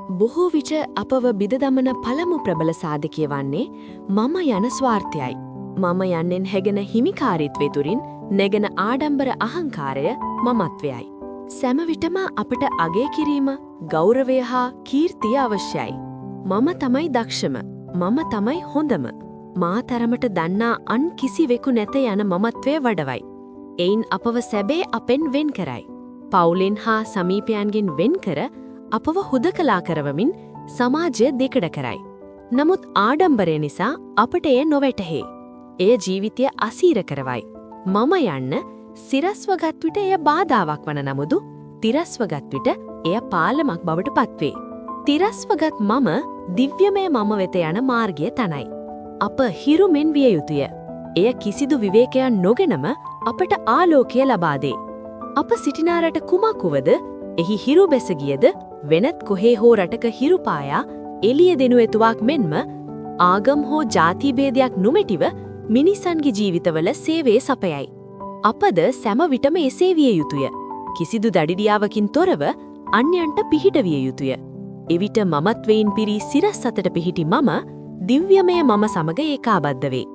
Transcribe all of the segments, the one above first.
බොහෝ විට අපව බිඳ දමන පළමු ප්‍රබල සාධකය වන්නේ මම යන ස්වාර්ථයයි. මම යන්නෙන් හැගෙන හිමිකාරීත්වය තුරින් නැගෙන ආඩම්බර අහංකාරය මමත්වයයි. සෑම විටම අපට අගය කිරීම, ගෞරවය හා කීර්තිය අවශ්‍යයි. මම තමයි දක්ෂම, මම තමයි හොඳම, මා තරමට දන්නා අන් කිසිවෙකු නැත යන මමත්වය වඩවයි. එයින් අපව සැබෑ අපෙන් වෙන් කරයි. පවුලෙන් හා සමීපයන්ගෙන් වෙන් කර අපව හුදකලා කරවමින් සමාජය දෙකඩ කරයි. නමුත් ආඩම්බරය නිසා අපට එය නොවැටහේ. එය ජීවිතය අසීර කරවයි. මම යන්න සිරස්වගත් විට එය බාධාවක් වන නමුදු තිරස්වගත් විට එය පාලමක් බවට පත්වේ. තිරස්වගත් මම දිව්‍යමය මම වෙත යන මාර්ගය තනයි. අප හිරු මෙන් විය යුතුය. එය කිසිදු විවේකයක් නොගෙනම අපට ආලෝකය ලබා දේ. අප සිටිනා රට කුමක් වුවද, එහි හිරු බැස ගියද වෙනත් කොහේ හෝ රටක හිරු පායා එළිය දෙනු ඇතුවක් මෙන්ම ආගම් හෝ ජාති භේදයක් නොමැතිව මිනිසන්ගේ ජීවිතවල සේවය සපයයි. අපද සෑම විටම එසේ විය යුතුය. කිසිදු දඩිඩියාවකින් තොරව අන්‍යයන්ට පිහිට විය යුතුය. එවිට මමත්වයෙන් පිරී සිරස් අතට පිහිටි මම දිව්‍යමය මම සමග ඒකාබද්ධ වේ.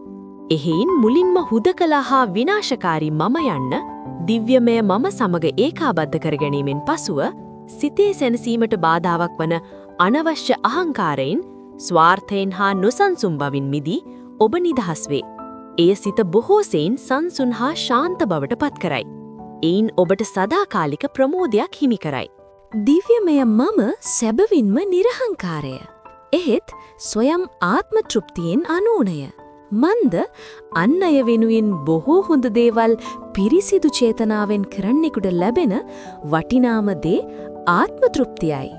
එහෙයින් මුලින්ම හුදකලා හා විනාශකාරී මම යන්න දිව්‍යමය මම සමග ඒකාබද්ධ කර ගැනීමෙන් පසුව සිතේ සැනසීමට බාධාවක් වන අනවශ්‍ය අහංකාරයෙන්, ස්වාර්ථයෙන් හා නොසන්සුන් බවින් මිදී ඔබ නිදහස් වේ. එය සිත බොහෝ සෙයින් සංසුන් හා ශාන්ත බවට පත් කරයි. එයින් ඔබට සදාකාලික ප්‍රමෝදයක් හිමි කරයි. දිව්‍යමය මම සැබවින්ම නිරහංකාරය. එහෙත් ස්වයං ආත්ම තෘප්තියෙන් අනූනය. මන්ද අන් අය වෙනුවෙන් බොහෝ හොඳ දේවල් පිරිසිදු චේතනාවෙන් කරන්නෙකුට ලැබෙන වටිනාම දේ ආත්ම තෘප්තියයි.